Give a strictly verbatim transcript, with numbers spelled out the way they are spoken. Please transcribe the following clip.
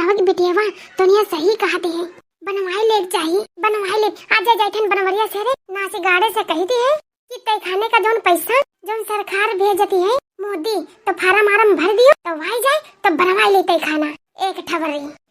आवत बिटियावा, तोनिया सही कहत है, बनवाई लेब चाही, बनवाई लेब। आज जाइथन बनवरिया से रे, ना से गाड़े से कही दी है कि तहखाने का जौन पैसा, जौन सरकार भेजती है मोदी, तो फार्म आरम भर दियो, तो वाई जाए, तो बनवाई ले तहखाना एक ठवरी।